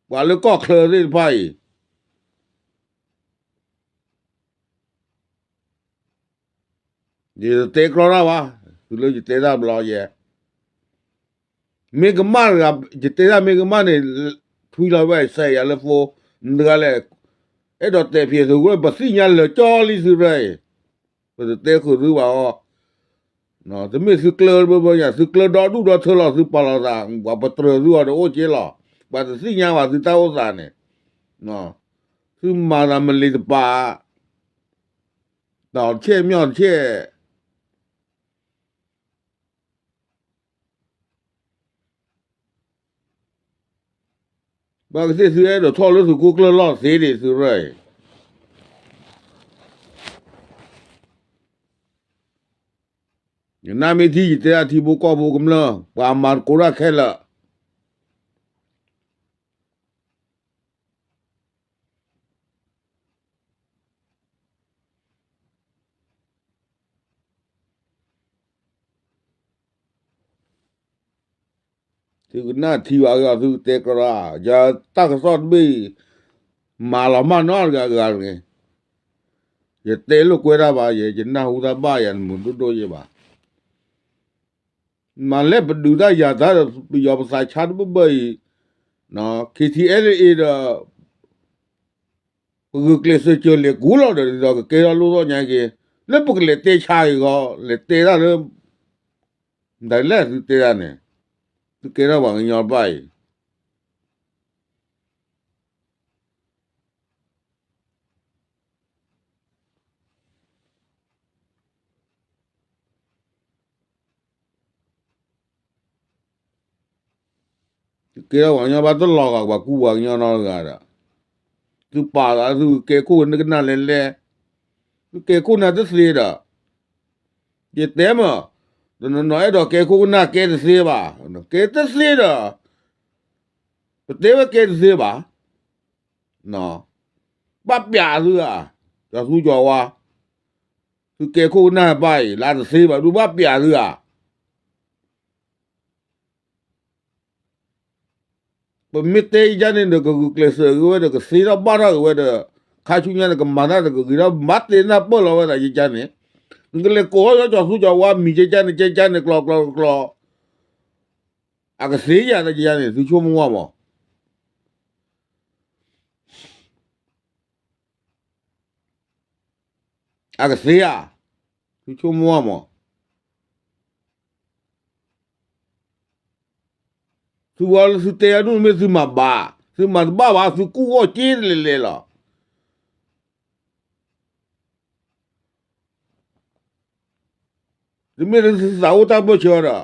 ပှၤလၢကီၢ်ချၢသ့ၣ်တဖၣ်အံၤ ယတတဲကြီတၢ်ဘၣ်, သုလၢယတဲတၢ်ဘျီယဲ, မ့ၢ်ကမၣ်တဂၤ ယတဲတၢ်မ့ၢ်ကမၣ်န့ၣ် ထွံလီၤဝဲစဲးယၤလၢဖိ, မတၤတဂၤလဲၣ်, အဲၣ်ဒိးတဲဖျဲးသုးခိၣ် ပသ့ၣ်ညါလၢာ်ကၠီလံသုရၢအံၤ, ပတတဲဃုာ်သုဘၣ်အီၤ, တမ့ၢ်သုကျၢၢ်ဘၢဘၢညါ သုကျၢၢ်ဒီဒူၣ်ဒီထၢလီၤ သုပာ်လီၤသး ပှၤပတြၢၤသုအီၤတအိၣ်က့လီၤ, ပှၤတသ့ၣ်ညါဘၣ်သုတၢ်အိၣ်သးန့ၣ်, သုမၤသးမလ့ၤတပၤ တၢ်အီၣ်တဆဲးမ့ၢ်အီၣ်တဆဲး, ဘၣ်ကသ့ၣ်သုအဲၣ်ဒိးထီၣ်လၢသုးခိၣ်ကျၢၢ်လီၢ်သ့ဒံးသုရၢအံၤ, ယနၢ်မ့ၢ်ထံယတဲဒၣ်ထံဖိကီၢ်ဖိကမျၢၢ် ပှၤမၤသကိးတၢ်ခဲလၢာ် သုကနၣ်ထံဘၣ်ဂ့ၤ သုကတဲကြီ, ယတၢ်ကစီၣ်တဘ့ၣ်အံၤ မၤလီၤမၢ်နီတဂၤဂၤတဂ့ၤ, ယတဲလိာ်ကွဲတၢ်ဘၣ် ယဲ ယနၢ်ဟူတၢ်ဘၣ်ယၤ နမုာ်ဒိၣ်ဒိၣ်ယဲဘၣ်. မ့ၢ်လၢပဒုးတၢ်ယၤတၢ်ဒီး ပယီၤပသးဆါတဘၢဘၢအံၤ, KTLA ဒီး ပဂုာ်ကျဲးစၢးစၢၤလဲၤကူလီၤဒီး ဒ်သိးကကဲထီၣ်လိၣ်ထီၣ်ညါက့ၤ, လၢပကလဲၤတဲဆါအံၤဂီၢ် လဲၤတဲတၢ်လၢ မတၤလဲၣ်သုတဲတၢ်န့ၣ်, သုကဲထီၣ်ပှၤကညီတဖၣ်အံၤ သုကဲထီၣ်ပှၤကညီဘၣ်တလီၤဂာ် ပှၤကူပှၤကညီနီတဂၤဒီး, သုပာ်သးသုကဲခိၣ်ကနၣ်လဲၤလဲၤ, သုကဲခိၣ်နၢ်တသ့ဒီး, ယတဲမး, တနီၤနီၤအဲၣ်ဒိးကဲခိၣ်ကနၣ်ကဲတသ့ဘၣ်, ကဲတသ့ဒီး, ပတဲဝဲကဲတသ့ဘၣ်, ဘၣ်ပျးသုဧါ, ကၠီၤသူကၠီၤဝါ, သုကဲခိၣ်ကနၣ်ဘၣ်အံၤ လၢတသ့ဘၣ်ဒုးဘၣ်ပျးသုဧါ, ပမ့ၢ်တဲယကန့ၣ်ဒီး ကဂုာ်ကျဲးစၢးဂ့ၤဝဲဒီး ကသ့ထီၣ်ဘၣ်ထီၣ်ဂ့ၤဝဲဒီး ခါဆူညါန့ၣ် ကမၤတၢ်တကဂ့ၤထီၣ် မၤသ့နၢ်ပၢၢ်လီၤဝဲသးယကန့ၣ်, နကလဲၤကိးထီၣ်ကၠီကၠီသူကၠီဝါမံၤကကန့ၣ် ကကန့ၣ် ကျီကျီကျီ အကသ့ယၤတကယၤန့ၣ် သုဆိကမိၣ်ဝဲမး အကသ့ဧါ, သုဆိကမိၣ်ဝဲမး, သုဝဲလၢသုတဲအဒူၣ်မ့ၢ်သုမၤဘၣ်, သုမၤတဘၣ်ဘၣ် သုကူၣ်ဂီၢ်က့တလဲၤလဲၤလီၤ. တမ့ၢ်လၢသုသးအိၣ်တၢ်ပၢၢ်ဆၢ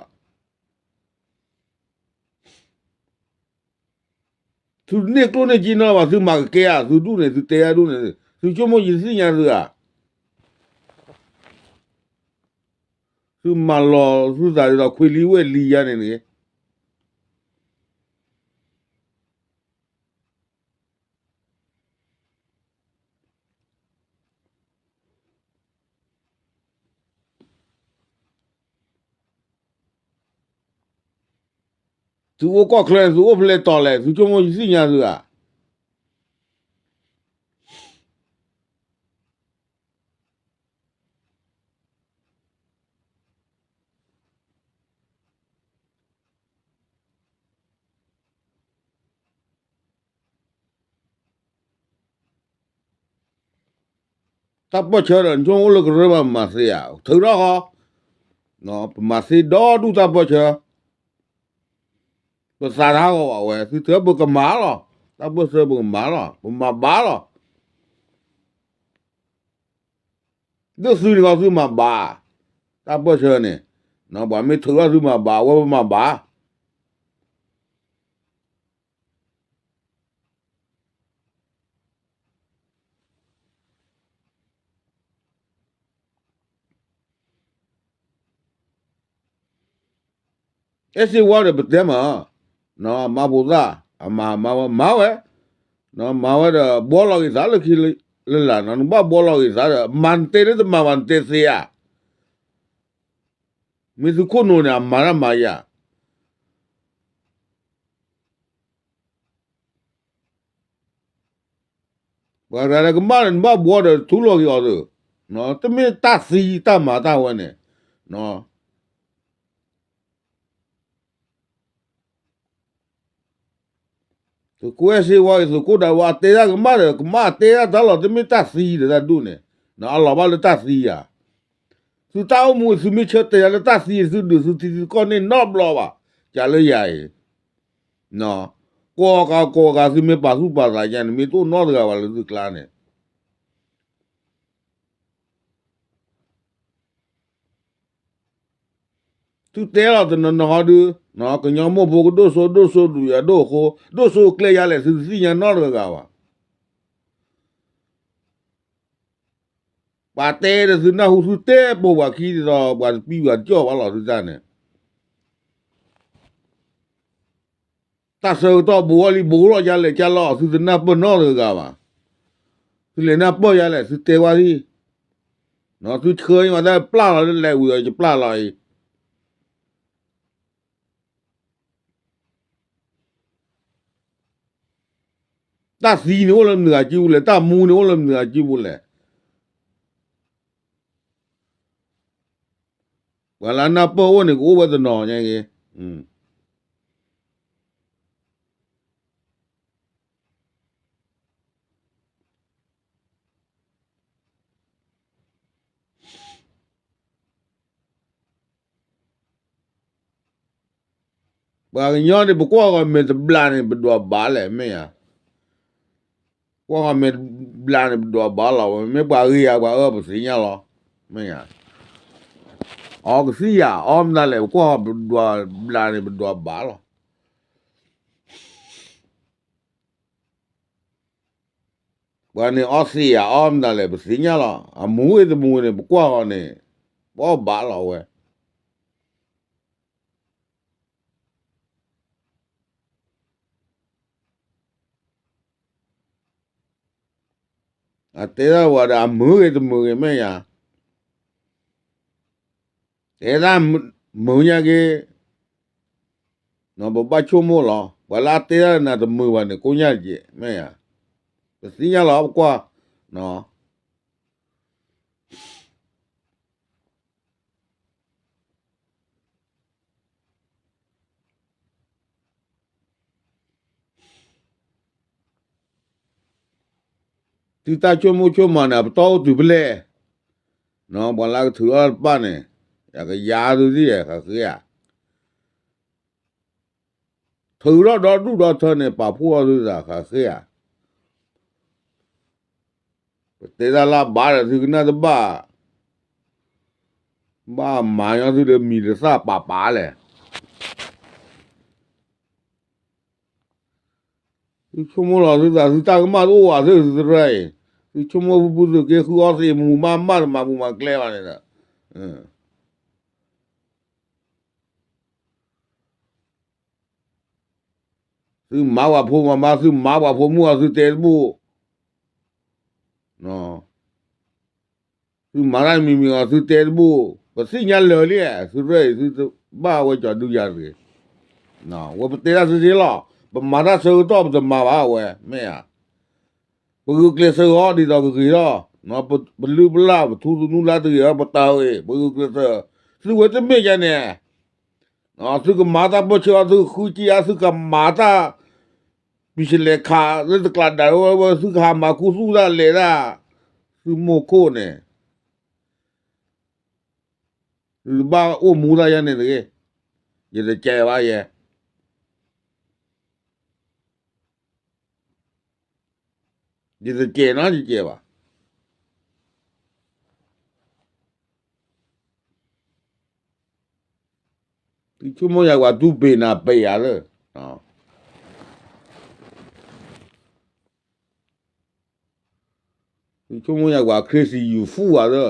ဒီး သုန့ၢ်ကျိၣ်န့ၢ်စ့နီတဘျီဘၣ် သုမၤကကဲဧါ, သုဒူၣ်န့ၣ် သုတဲအဒူၣ်န့ၣ် သုဆိကမိၣ်ယသ့ၣ်ညါသုဧါ, သုမၤလီၤသုသးဒီးခွ့လံဝဲၢ်လံယါန့ၣ်န့ၣ် သုအိၣ်ကီၢ်ချၢ သုအိၣ်ဖဲလဲၣ်တီၤလဲၣ် သုဆိကမိၣ်ယသ့ၣ်ညါသုဧါ. တၢ်ပၢၢ်ဆၢဒီး နဆိကမိၣ်အိၣ်လၢကရၢဘၣ် ပမၤသ့ဧါ, ထုးထီၣ်ဃီ, ပမၤသ့ဒီဒူၣ်တၢ်ပၢၢ်ဆၢ, ပသးတဟးဂီၤဘၣ်ဝဲ သုထုးပကမၤလီၤ, တၢ်ပၢၢ်ဆၢပကမၤလီၤ, ပမၤဘၣ်လီၤ. ဒ်သုန့ၣ်ခီသုမၤဘၣ်, တၢ်ပၢၢ်ဆၢန့ၣ်, ပှၤမ့ၢ်ထုးထီၣ်သုမၤဘၣ် အဝဲပမၤဘၣ်. အဲၣ်စ့ဝါဒီးပတဲမး, မၤဖိသၣ်, အမၤမၤဝဲ, မၤဝဲ, မၤဝဲဒီး ဘှီလီၤဂ့ၤသးလၢခံလၢလာ်နီၤ, နဘၣ်ဘှီလီၤဂ့ၤသးဒီး မၤနတဲလၢတမၤဘၣ်နတဲသ့ဧါ, မ့ၢ်သုခိၣ်နူာ်န့ၣ် အမၤတၢ်မၤယၤ ပှၤတဂၤလၢကမၣ်ဒီး နဘၣ်ဘှီဒီးထူလီၤက့ၤအီၤသ့, တမ့ၢ်တၢ်သံတၢ်မၤတၢ်ဝဲန့ၣ်, သုးခိၣ်အဲၣ်စ့ဝါအံၤ သုးခိၣ်ဒၣ်ဝါ အတဲတၢ်ကမၣ်ဒီး ကမၣ်တဲတၢ်တၢ်လီၤ တမ့ၢ်တၢ်သံဒီးတၢ်ဒူၣ်န့ၣ်, အလီၤဘၣ်လၢတၢ်သံဧါ, သုတၢ်အိၣ်မူ သုမ့ၢ်ဆၢတဲာ်ယၤလၢတၢ်သံ သုဒုးသုထံသုကီၢ်န့ၣ်နီတဘျီဘၣ်, ကလၢယၤအံၤ ကိးဂၤကိးဂၤ သုမ့ၢ်ပာ်သူၣ်ပာ်သးယါန့ၣ် မ့ၢ်တအိၣ်နီတဂၤဘၣ်လၢသုကျါန့ၣ်, သုတဲလီၤတနီၤနီၤဟီဒု, ကညီမိၢ်ဖိကဒိၣ်စိဒိၣ်စိဒုးယၤဒိၣ်အဃိ, ဒိၣ်စိကျဲယါလဲၣ် သုတသ့ၣ်ညါနီတဂၤဘၣ်. ပှၤတဲဒီးသုနၢ်ဟူ သုတဲပိာ်ပှၤခံဒ်သိး ပှၤတပံပှၤတကီၢ်ဘၣ်လီၤသုတၢ်န့ၣ်, တၢ်ဆၢကတီၢ်ဘူးအီၤလံ ဘူးလီၤယါလဲၣ်ကၢ်လီၤ သုတနၢ်ပၢၢ်နီတဂၤဘၣ်. သုလဲၤနၢ်ပၢၢ်ယါလဲၣ် သုတဲဝဲဒၣ်, သုဆှၢအံၤမးတၢ်ပျၢ်လီၤလၢလဲၤဝံၤဒီးယပျၢ်လီၤအံၤ တၢ်သံန့ၣ်အိၣ်လၢမနုၤအစုပူၤလဲၣ်, တၢ်မူန့ၣ်အိၣ်လၢမနုၤအစုပူၤလဲၣ်. ပှၤလၢအနၢ်ပၢၢ်အိၣ်န့ၣ် ကအိၣ်ဝဲတနီၤညါက့ၤ. ပှၤကညီန့ၣ် ပကွၢ်ဂီၤမဲာ်တဘျီန့ၣ် ပဒွးဘၣ်လဲၣ် မ့ၢ်ဧါ. ကွၢ်ဂီၤမဲာ်တဘျီန့ၣ် ပဒွးဘၣ်လီၤဝဲ, မ့ၢ်ပှၤဂ့ၤဧါ ပှၤအၢ ပသ့ၣ်ညါလီၤ, မ့ၢ်ဧါ. အီကသံၣ်ယၤ အီမနုၤလဲၣ် ပကွၢ်ဂီၤမဲာ်တဘျီန့ၣ် ပဒွးဘၣ်လီၤ. ပှၤန့ၣ်အီသံၣ်ယၤ အီမနုၤလဲၣ် ပသ့ၣ်ညါလီၤ, အမူဂ့ၤတမူဂ့ၤန့ၣ် ပကွၢ်ဂီၤန့ၣ် ပအီၣ်ဘၣ်လီၤဝဲ. အတဲဒၣ်ဝဲဒီး အမုာ်ဂ့ၤတမုာ်ဂ့ၤ မ့ၢ်ယၤ, တဲဒၣ်မုာ်ညါက့ၤ, ပဘၣ်ဆိကမိၣ်လီၤ. ပှၤလၢအတဲတၢ်နၤတမုာ်ဘၣ်န့ၣ် ကိညၢ်တက့ၢ်, မ့ၢ်ဧါ. ပသ့ၣ်ညါလီၤ ပကွၢ် သုတၢ်ဆိကမိၣ်ဆိကမးန့ၣ် ပတီၢ်အိၣ်တုၤဖဲလဲၣ်, ပှၤလၢကထုးထီၣ်တဖၣ်န့ၣ် ယကယၤသုသ့ၣ်ဧါ ဃးဃ့ဧါ. ထုးထီၣ်ဒီဒူၣ်ဒီထၢန့ၣ် ပာ်ဖှိၣ်အီၤသုသး ဃးဃ့ဧါ. ပတဲတၢ်လၢအဘၣ်ဒီး သုကနၣ်တဘၣ်, ဘၣ်မၤညီသုဒီးမံၤတသၣ်ပာ်ပာ်လဲၣ်. သုဆိကမိၣ်လီၤသုသး သုတၢ်ကမၣ်တအိၣ်ဘၣ်သုသရၢအံၤ, သုဆိကမိၣ်ဖုဖုသုးက့ဃုအီသံးမူၤမၢ်မၢ်တမၤပူၤမၤကျဲဘၣ်န့ၣ်ဒီး သုမၤပှၤဖိမၤမါ သုမၤပှၤဖိမုၣ်အီၤ သုတဲတဘူၣ်, သုမၤတၢ်မံၤမံၤအီၤ သုတဲတဘူၣ်, ပသ့ၣ်ညါလၢာ်လံ, သုရၢၢ်အံၤ သုဘၣ်ဝဲကၠီၤဒုယၤတဂ့ၤ, ဝဲပတဲတၢ်သုသ့လီၤ, ပမၤတၢ်ဆၢကတီၢ်ပတမၤဘၣ်ဝဲ, မ့ၢ်ဧါ. ပဂုာ်ကျဲးစၢးအီၤဒ်သိးကဂ့ၤထီၣ်, ပလုၢ်ပလၢ် ပထူသနူလၢတဂ့ၤအီၤ ပတၢ်ဝဲ ပဂုာ်ကျဲးစၢး, သုဝဲတမ့ၢ်ယါန့ၣ် သုကမၤတၢ်ပၢဆှၢအီၤ သုဃုကံအါ သုကမၤတၢ် ပံၤလဲၤခးလၢတကျးဒၣ်ဝဲ သုကဟးမၤခူသူၣ်တၢ်လဲၤတၢ်, သုမိၢ်ခိၣ်န့ၣ် သုတဘၣ်အိၣ်မူတၢ်ယါန့ၣ်တဂ့ၤ, ယတကဲဘၣ်ယဲ, ယတကဲနီတကဲဘၣ်. သုဆိကမိၣ်ယၤပှၤတူၢ်ပ့ၤနၤပ့ၤယၤလၢ, သုဆိကမိၣ်ယၤပှၤ crazy ယူၤ fool ဘၣ်လၢ,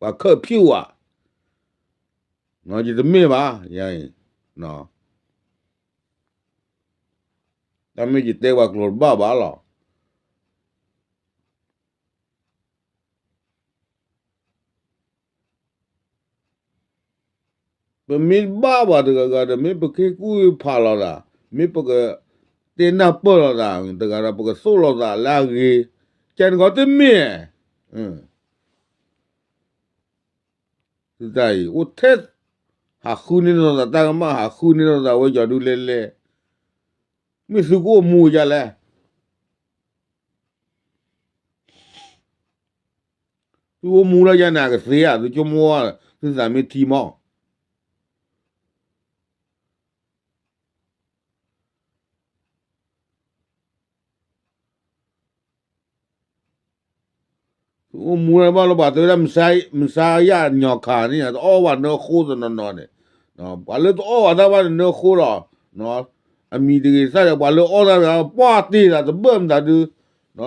ပှၤ curfew ဘၣ်, ယတမ့ၢ်ဘၣ်, ယၤအံၤ, တၢ်မ့ၢ်ယတဲပှၤကျိာ်တဘၣ်ဘၣ်လီၤ. ပမ့ၢ်ဘၣ်ပှၤတဂၤဂၤဒီး မ့ၢ်ပက့ၤကူၣ်ဖးလိာ်သး, မ့ၢ်ပကတဲနၢ်ပၢၢ်လိာ်သးတဂၤဒီး ပကသိၣ်လိာ်သးလၢအဂ့ၤ, ကဲနဂီၢ်တမ့ၢ်, သုတၢ်အံၤ အိၣ်ထဲ, ဟးဃုန့ၢ်လိာ်သးတၢ်ကမၣ် ဟးဃုန့ၢ်လိာ်သးဝဲကၠီၤဒုလဲၤလဲၤ, မ့ၢ်သုကအိၣ်မူယါလဲၣ်. သုအိၣ်မူလၢယါန့ၣ် အကသ့ဧါ, သုဆိကမိၣ်, သုသးမ့ၢ်ထံမီၢ် သုအိၣ်မူလၢဘၣ်လၢပှၤတဲဝဲဒၣ် မုၢ်ဆါယၤညီခးန့ၣ် တအီၣ်ဘၣ်နၢဃိတနီၤနီၤန့ၣ်, ပှၤလၢတအီၣ်ဘၣ်တၢ်ဘၣ်န့ၣ်နၢဃိလီၤ. အမံၤတဂ့ၤသၣ်ဒီး ပှၤလၢအီၣ်တၢ်ဒီး ပှၢ်တ့ၢ်သးတဘၢၣ်မတၤဒု,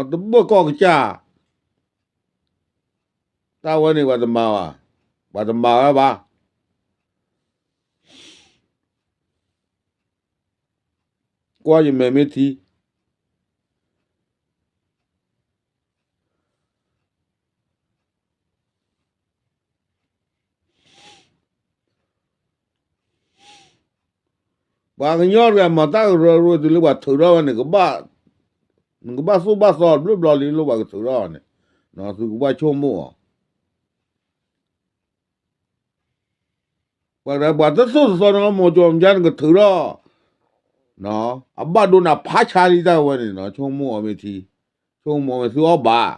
တဘၢၣ်ကီၢ်ကစၢ်, တၢ်ဝဲန့ၣ်ပှၤတမၤဘၣ်, ပှၤတမၤဝဲဘၣ်. ကွၢ်ယမဲာ်မ့ၢ်ထံ, ပှၤကညီတဂၤမၤတၢ်ကရၢကရိတုၤလၢပှၤထုးထီၣ်ဝဲန့ၣ်, နကဘၣ်သိၣ်ဘၣ်သီဘျုးဘျီလံလၢပှၤကထုးထီၣ်န့ၣ်, သုကဘၣ်ဆိကမိၣ်အီၤ. ပှၤတသိၣ်တသီန့ၣ် မိၢ်ကၠီမယါနကထုးထီၣ်, အဘၣ်ဒိနၤဖးဆါလံတၢ်ဝဲန့ၣ်, ဆိကမိၣ်အီၤမ့ၢ်ထံ, ဆိကမိၣ်အီၤမ့ၢ်သုအီၣ်ဘၣ်,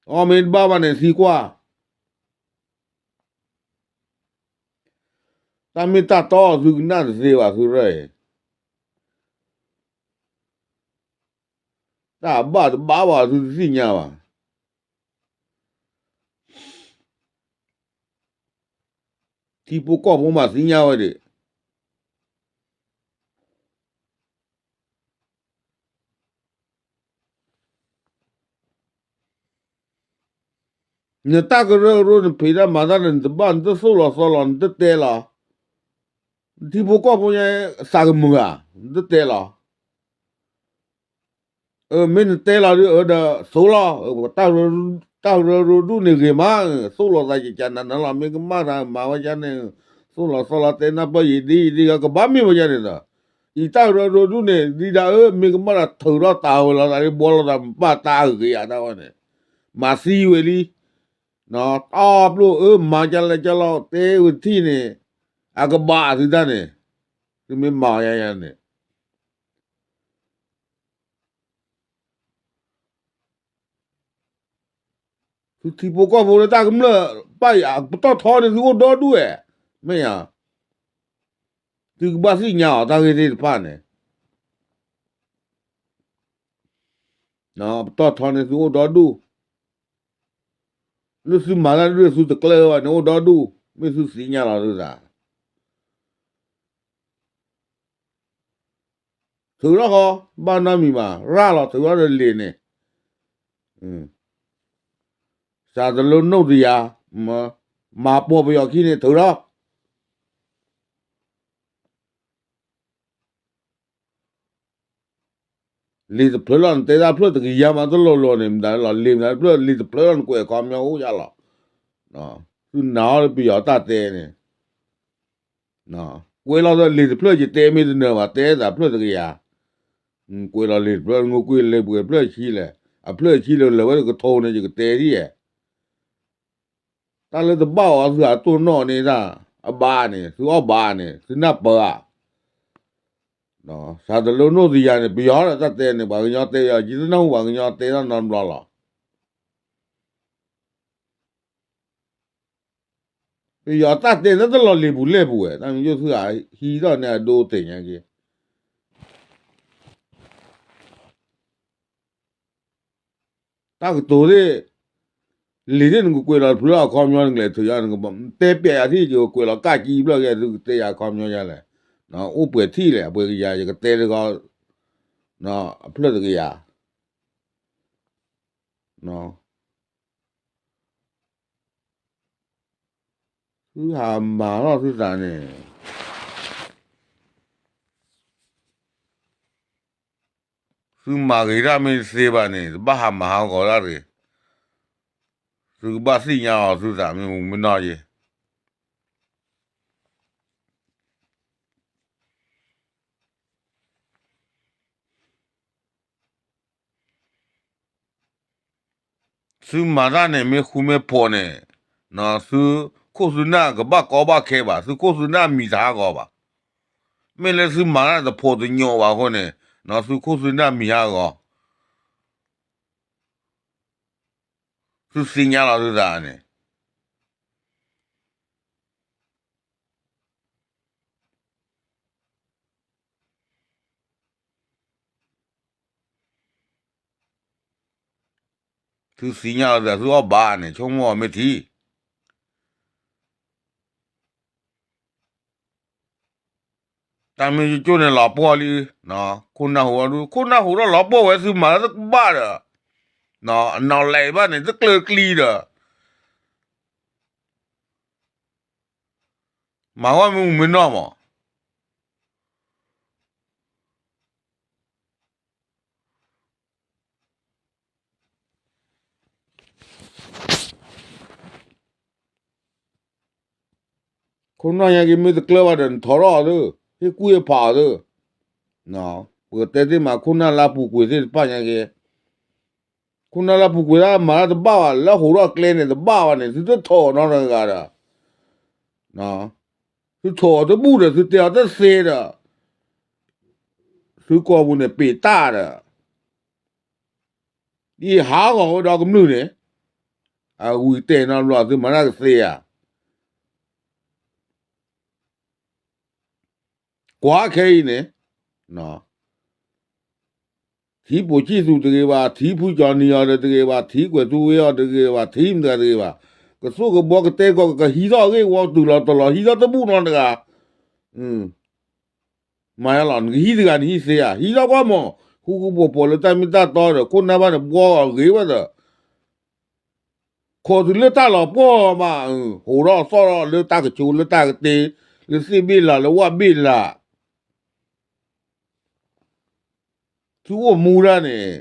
အီၣ်မ့ၢ်တဘၣ်ဘၣ်န့ၣ် သံကွၢ်, တၢ်မ့ၢ်တၢ်တီသုကနၣ်တသ့ဘၣ် သုရၢၢ်အံၤ, တၢ်ဘၣ်တဘၣ်ဘၣ်သုတသ့ၣ်ညါဘၣ်. ထံဖိကီၢ်ဖိမးသ့ၣ်ညါဝဲဒၣ်, နတၢ်ကရၢကရိ နဖံးတၢ်မၤတၢ်န့ၣ် နတဘၣ် နတသိၣ်လီၤသီလီၤ နတတဲလီၤ, နထံဖိကီၢ်ဖိညါ သးကမုာ်ဧါ, နတတဲလီၤ. မ့ၢ်နတဲလီၤဒုး အၢဒီးသိၣ်လီၤ, တၢ်ကရၢကရိဒူၣ်န့ၣ်ဂ့ၤမး, သိၣ်လီၤသးကကနၤနၤလီၤ, မ့ၢ်ကမၣ်သးမၤဝဲယါန့ၣ်, သိၣ်လီၤသီလီၤတဲနၢ်ပၢၢ်ယံာ်ဒ်ယံာ်ဒ်ဂၤ ကဘၣ်မ့ၢ်ဝဲယါန့ၣ်ဒီး, အံၤတၢ်ကရၢကရိဒူၣ်န့ၣ် ဒ်ဒၣ်အၢ မ့ၢ်ကမၣ်ဒီးထုးထီၣ်တၢ်ဝဲလီၤသးလၢဘှီလီၤသးမပၢ်တၢ်အဂ့ၤယါတၢ်ဝဲန့ၣ်, မၤသံဝဲလံ, တၢ်ပျိၢ်အၢ မၤကလဲၣ်ကလီၤတဲဝဲထံၣ်န့ၣ်, အကဘၣ်သုတၢ်န့ၣ်, သုမ့ၢ်မၤယါယါန့ၣ် သုထံဖိကီၢ်ဖိလၢတၢ်ကမျၢၢ် ပၢ်ယၤ ပတီၢ်ထီန့ၣ် သုအိၣ်ဒီဒူၣ်ဝဲ, မ့ၢ်ဧါ, သုကဘၣ်သ့ၣ်ညါအီၤတၢ်ဂ့ၢ်သ့ၣ်တဖၣ်န့ၣ်, ပတီၢ်ထီန့ၣ် သုအိၣ်ဒီဒူၣ်, လၢသုမၤတၢ်ဒုးသုတကျၢၤဘၣ်န့ၣ် အိၣ်ဒီဒူၣ်, မ့ၢ်သုသ့ၣ်ညါလီၤသုသး ထုးထီၣ်ဃီ, ဘၣ်နီတမံၤဘၣ်, ရၢ်လီၤထုးထီၣ်ဒီးလံာ်န့ၣ်, စးတလိနိၣ်တယၤ, မၤပိာ်ပယီၤခံန့ၣ် ထုးထီၣ်, လံာ်တဖျၢၣ်လီၤန့ၣ် တဲတၢ်ဖျၢၣ်တကယၤမးတလီၢ်လီၢ်န့ၣ် မတၤလီၤ လံာ်မတၤတဖျၢၣ် လံာ်တဖျၢၣ်လီၤန့ၣ် ကွဲးခီပညီအိၣ်ယါလီၤ, သုနာ်အီၤလၢပယီၤတၢ်တဲန့ၣ် ကွဲးလီၤဒီးလံာ်တဖျၢၣ် ယတဲမ့ၢ်တနၢၤဘၣ် တဲသးဖျၢၣ်တကယၤ, ကွဲးလီၤလံာ်တဖျၢၣ် ငိၢ်ကွံာ်လံာ်ပှဲၤဖျၢၣ်ဆံလဲၣ်, အဖျၢၣ်ဆံလၢလၢာ်ဝဲတကထိန့ၣ် ယကတဲဒ်ယဲၢ်, တၢ်လၢတဘၣ်အီၤသုအတိၢ်နီၣ်န့ၣ်ဒၣ်, အဘၣ်န့ၣ် သုအီၣ်ဘၣ်န့ၣ် သုနၢ်ပၢၢ်ဧါ, စးတလိနိၣ်တယၤန့ၣ် ပယီၤဒီးတၢ်တဲန့ၣ် ပှၤကညီတဲယၤ ယတနၢ်ဟူပှၤကညီတဲတၢ်နီတဘျီလီၤ ပယီၤတၢ်တဲန့ၣ်တလီၤလံာ်ပူၤလဲၢ်ပူၤဝဲ တၢ်မ့ၢ်ယိၣ်သုဟးဟံးထီၣ်န့ၣ်အဒိတဲာ်ညါက့ၤ, တၢ်ကတိၤသ့ၣ်, လံာ်သ့ၣ်နကကွဲးလီၤတဖျၢၣ်အခီပညီနကလဲၤထုးယါ နကတဲပျဲယၤထံၣ်ကကွဲးလီၤကၢ်ကံဖျၢၣ်ကဲ သုကတဲယၤအခီပညီယါလဲၣ်, အိၣ်ပှဲၤထံၣ်လဲၣ် အပှဲၤကယၤ ယကတဲတဂီၤ, အဖျၢၣ်တကယၤ သုဟးမၤထီၣ်သုသးန့ၣ်, သုမၤဂ့ၤတၢ်မ့ၢ်တသ့ဘၣ်န့ၣ် တဘၣ်ဟးမၤဟးဂီၤတၢ်တဂ့ၤ, သုကဘၣ်သ့ၣ်ညါအီၤသုသးမ့ၢ်မူမ့ၢ်နီၢ်ယဲ သုမၤတၢ်န့ၣ်မ့ၢ်ဃူမ့ၢ်ဖိးန့ၣ်, သုခိၣ်သုနၢ်ကဘၣ်ကီဘၣ်ခဲဘၣ်, သုခိၣ်သုနၢ်မံၤတဟးဂီၤဘၣ်. မ့ၢ်လၢသုမၤတၢ်တဖိးတညိးဘၣ်အဃိန့ၣ်, သုခိၣ်သုနၢ်မံၤဟးဂီၤ, သုသ့ၣ်ညါလီၤသုသးန့ၣ် သုသ့ၣ်ညါလီၤသုသး သုအီၣ်ဘၣ်န့ၣ် ဆိကမိၣ်အီၤမ့ၢ်ထံ, တၢ်မ့ၢ်ကၠိန့ၣ်လီၤပှီၢ်လံ, ခိၣ်နၢ်ဟူးဒုး ခိၣ်နၢ်ဟူးထီၣ်လီၤပှီၢ်ဝဲ သုမၤလၢတကဘၣ်ဒီး, အနီၢ်လဲၤဘၣ်န့ၣ် တကျၢၤကျံဒီး မၤဝဲမ့ၢ်မူမ့ၢ်နီၢ်မး. ခိၣ်နၢ်ညါက့ၤမ့ၢ်တကျၢၤဘၣ်ဒီး နထီၣ်ထီၣ်အီၤသၢ, ဟ့ၣ်ကူၣ်ဟ့ၣ်ဖးအီၤသၢ, ပကတဲသ့မး ခိၣ်နၢ်လၢပူၤကွံာ်သ့ၣ်တဖၣ်ညါက့ၤ, ခိၣ်နၢ်လၢပူၤကွံာ်တၢ်မၤတၢ်တဘၣ်ဘၣ် လၢဟူးထီၣ်ကျဲန့ၣ်တဘၣ်ဘၣ်န့ၣ် သုတထီၣ်နီတဂၤဒီး သုထီၣ်အီၤတဘူၣ်ဒီး သုတဲအီၤတသ့ဒီး သုကိာ်ပူၤန့ၣ် ပ့ၤတၢ်ဒီး ယဟးဂီၤဝဲဒီးကမျၢၢ်န့ၣ် အဝံၤတဲာ်နီတဘျီ သုမၤတၢ်ကသ့ဧါ. ကွၢ်ခဲအံၤန့ၣ် ထံပိာ်ခၠံၣ်သူးတဂ့ၤဘၣ်, ထံဖုကၠီနံၤအီၤတဂ့ၤဘၣ်, ထံကွဲးသူဝ့အီၤတဂ့ၤဘၣ်, ထံမတၤတဂ့ၤဘၣ်, ကသိၣ်ကဘီကတဲကီး ကဟံးထီၣ်အဂ့ၢ်ဝီတုၤလီၤတလီၤ ဟံးထီၣ်တဘူၣ်နီတဂၤ မၤယါလီၤ နကဟံးတဂၤနဟံးသ့ဧါ, ဟံးထီၣ်ကွၢ်မး, ဃူဃူဖိးဖိးလၢတၢ်မ့ၢ်တၢ်တီဒီး ခိၣ်နၢ်ဘၣ်န့ၣ် ဘှီအီၤဂ့ၤဝဲဒီး ခိးတုၤလၢတၢ်လီၤပှီၢ်မး, ဟူးထီၣ်သီၣ်ထီၣ်လၢတၢ်ကဆိလၢတၢ်ကတ့, လၢသ့ၣ်ဘ့ၣ်လးလၢဝၣ်ဘ့ၣ်လး သုအိၣ်မူဒၣ်န့ၣ်,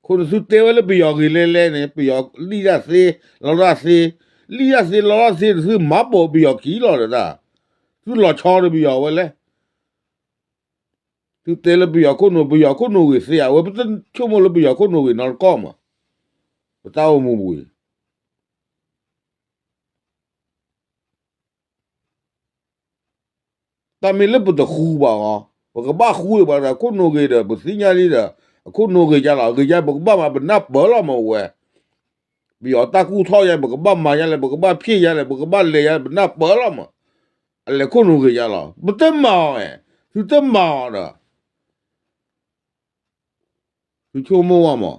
အဃိန့ၣ်သုတဲဝဲလၢပယီၤဂ့ၤလဲၤလဲၤန့ၣ် ပယီၤလံၣ်တၢ်သ့, လီတၢ်သ့, လံၣ်တၢ်သ့လီတၢ်သ့ဒီး သုမၤပိာ်ပယီၤခံလီၤဒီးတၢ်, သုလီၤဆီဒီးပယီၤဝဲလဲၣ်. သုတဲလၢပယီၤခိၣ်နူာ် ပယီၤခိၣ်နူာ်ဂ့ၤသ့ဧါ, ဝဲပတဆိကမိၣ်လၢပယီၤခိၣ်နူာ်ဂ့ၤနီတကီၢ်မး, ပတၢ်အိၣ်မူပူၤအံၤ တၢ်မ့ၢ်လၢပတဃူဘၣ်အီၤ, ပကဘၣ်ဃူဘၣ်ဒီး အခိၣ်နူာ်ဂ့ၤဒီး ပသ့ၣ်ညါလံဒီး အခိၣ်နူာ်ဂ့ၤယါလီၤ, ဂ့ၤယါ ပကဘၣ်မၤပနၢ်ပၢၢ်လီၤမးဝဲ, ပယီၤတၢ်ကူၣ်ထီၣ်ယါ ပကဘၣ်မၤယါလဲၣ်, ပကဘၣ်ဖျ့ၣ်ယါလဲၣ်, ပကဘၣ်လဲၤယါ ပနၢ်ပၢၢ်လီၤမး, အလဲၤခိၣ်နူာ်ဂ့ၤယါလီၤ, ပတမၤအီၤ, သုတမၤအီၤဒီး သုဆိကမိၣ်ဝဲမး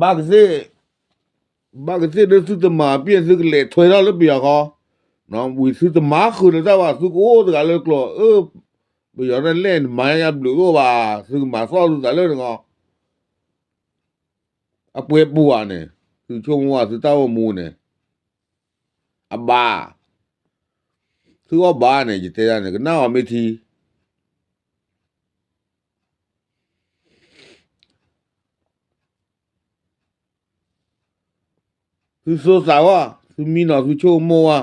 ဘၣ်ကသ့ၣ်, ဘၣ်ကသ့ၣ်ဒီးသုတမၤပျဲၢ် သုကလဲၤထွဲထီၣ်လၢပယီၤဃီ, ဝံၤသုတမၤဃုာ်လၢတၢ်ဘၣ် သုကအိၣ်တဂၤလၢကျိၤ, အၢ, ပယီၤဒၣ်လဲၣ် နမၤယါဘျုးအိၣ်ဘၣ်, သုကမၤသီၣ်သုသးလၢနဂီၢ်, အပှဲၤပူၤဧါန့ၣ်, သုဆိကမိၣ်ဝဲသုတၢ်အိၣ်မူန့ၣ်, အဘၣ်, သုအီၣ်ဘၣ်န့ၣ် ယတဲဒၣ်န့ၣ် ကနၣ်အီၤမ့ၢ်ထံ သုဆိသးဝဲ, သုမံနီၤသုဆိကမိၣ်ဝဲ,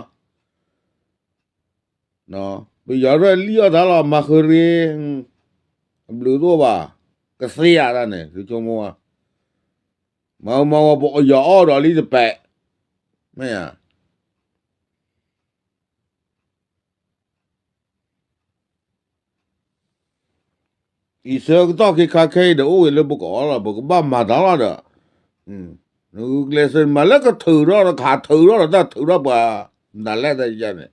ပယီၤရဲၣ်လံၣ်အီၣ်တၢ်လီၤ မၤဃုာ်ရ့, အဘျုးတအိၣ်ဘၣ်, ကသ့ဧါတၢ်န့ၣ် သုဆိကမိၣ်ဝဲ, မၤမၤဝဲပယီၤအီၣ်ဒီးလံတပဲာ်, မ့ၢ်ဧါ အံၤဆၢကတီၢ်ခဲခါခဲအံၤဒီး အိၣ်ဂ့ၤလၢပကအီၣ်လီၤ ပကဘၣ်မၤတၢ်လီၤဒီး, နကျဲးစၢးမၤလၢကထုးထီၣ်ဒီး ကဟးထုးထီၣ်ဒီးတၢ်ထုးထီၣ်ပှၤ, မတၤလဲၣ်တၢ်ယါန့ၣ်,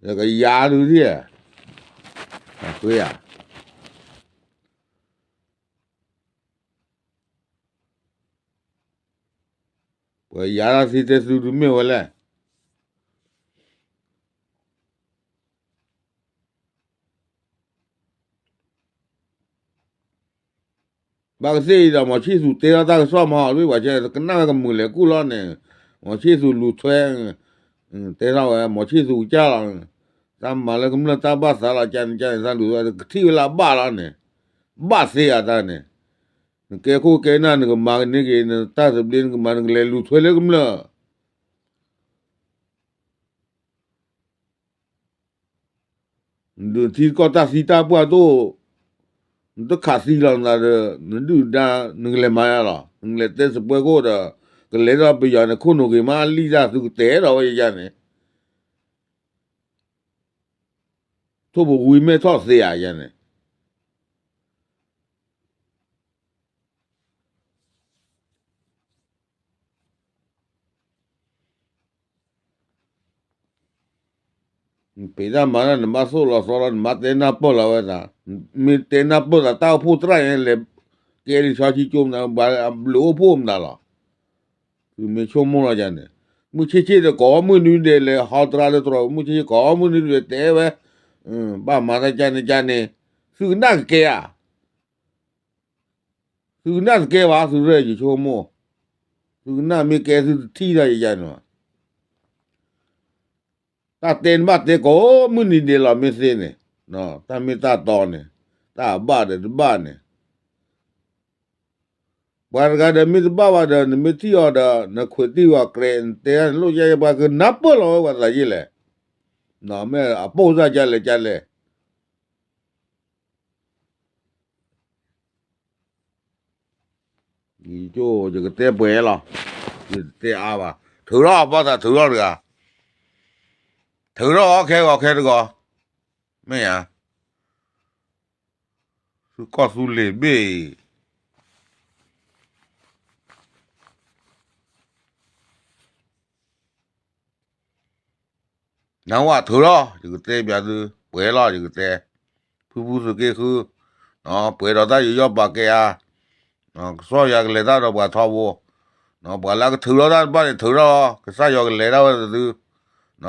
ယကယၤဒုးဒ်, ဃ့ယၤ ပှၤယၤတၢ်သံတဲသုဒုးမ့ၢ်ဝဲလဲၣ်. ဘၣ်ကသ့ၣ်အံၤဒီး မီၤဆံၣ်သူးတဲထီၣ်တၢ်ကစီၣ်မဟီၣ် လွံၢ်ပှၤကဲ ကနၣ်ဝဲကမုာ်လဲၤကူၣ်လီၤန့ၣ်, မီၤဆံၣ်သူးလူၤထွဲ, တဲထီၣ်ဝဲ မီၤဆံၣ်သူးကစၢ်လီၤ, တၢ်မၤလၢကမျၢၢ်တၢ်ဘၣ်သးလီၤ ကန့ၣ်ကန့ၣ် တၢ်လူၤထွဲ ကထံၣ်ဝဲလၢအဘၣ်လီၤန့ၣ်, ဘၣ်သ့အတၢ်န့ၣ်, နကဲခိၣ်ကဲနၢ် နကမၤကန့ၢ်က့ၤ နတၢ်သဘျ့ နကမၤ နကလဲၤလူၤထွဲလၢကမျၢၢ် နဒုးထံကီၢ်တၢ်သံတၢ်ပှၢ်တအိၣ်, နတခးသံလီၤနသးဒီး နဒုၣ်ဒါ နကလဲၤမၤယါလီၤ, နကလဲၤတဲစပွဲခိၣ်ဒီး ကလဲၤထီၣ်ပယီၤန့ၣ် ခိၣ်နူာ်ဂ့ၤမးလံတၢ် သုကတဲဒီးဝဲယါန့ၣ်, ထိၣ်ပဝံၤမဲာ်ထီၣ်သ့ဧါယါန့ၣ် နပ့ၤတၢ်မၤတၢ် နဘၣ်သိၣ်လီၤသီလီၤ နဘၣ်တဲနၢ်ပၢၢ်လီၤဝဲသး, မ့ၢ်တဲနၢ်ပၢၢ်သး တၢ်အိၣ်ဖှိၣ်သရၣ်ညါ လဲၤကဲလံာ်စီဆှံကၠိမနုၤ ဘၣ်အဘျုးအိၣ်ဖှိၣ်မနုၤလီၤ. သုမ့ၢ်ဆိကမိၣ်လီၤယါန့ၣ်, မုၢ်ဆ့ၣ်ဆ့ၣ်ဒီး ကိးမုၢ်နွံဒဲး လဲၤဟီတရါလၢတြီၤ မုၢ်ဆ့ၣ်ဆ့ၣ် ကိးမုၢ်နွံဒဲး တဲဝဲ, ဘၣ်မၤတၢ်ကန့ၣ်ကန့ၣ်, သုကနၣ်ကကဲဧါ. သုကနၣ်တကဲဘၣ် သုရဲၣ်ယဆိကမိၣ်, သုကနၣ်မ့ၢ်ကဲသုတထံၣ်တၢ်ယယါန့ၣ်, တၢ်တဲနဘၣ်တဲကိးမုၢ်နံၤဒဲးလီၤမ့ၢ်သ့န့ၣ်, တၢ်မ့ၢ်တၢ်တီန့ၣ်, တၢ်အဘၣ်ဒီးတဘၣ်န့ၣ်, ပှၤတဂၤဒီးမ့ၢ်တဘၣ်ဘၣ်ဒီး နမ့ၢ်ထံၣ်အီၤဒီး နခွဲးတံၢ်ဝဲကြဲး နတဲနလိၣ်ယဲ ပှၤကနၢ်ပၢၢ်လီၤဝဲပှၤသးယ့ၢ်လဲၣ်, မ့ၢ်အပိၢ်စၢ်ကလဲၣ်ကလဲၣ် ယကတဲပှဲၤလီၤ, ယတတဲအါဘၣ်, ထုးထီၣ်ဘၣ်သးထုးထီၣ်တဂၤ, ထုးထီၣ်အီခဲဂီၤခဲတဂီၤ, မ့ၢ်ဧါ, သုကီၢ်သူလ့ၤဘ့ၣ်အံၤ နဝဲထုးထီၣ် ယကတဲပျးသု, ပှဲၤလီၤယကတဲ, ဖုဖုသုးက့ဃု, ပှဲၤဒီးတၢ်ယူးယီၣ်ပာ်ကဲဧါ, ကစၢ်ယွၤကလဲၤတၢ်ဒီးပှၤထီဘိ, ပှၤလၢကထုးထီၣ်တၢ်တဖၣ်န့ၣ် ထုးထီၣ်, ကစၢ်ယွၤကလဲၤတၢ်ဝဲသု,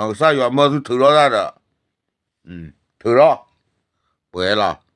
ကစၢ်ယွၤမၢသုထုးထီၣ်တၢ်ဒီး, ထုးထီၣ်, ပှဲၤလီၤ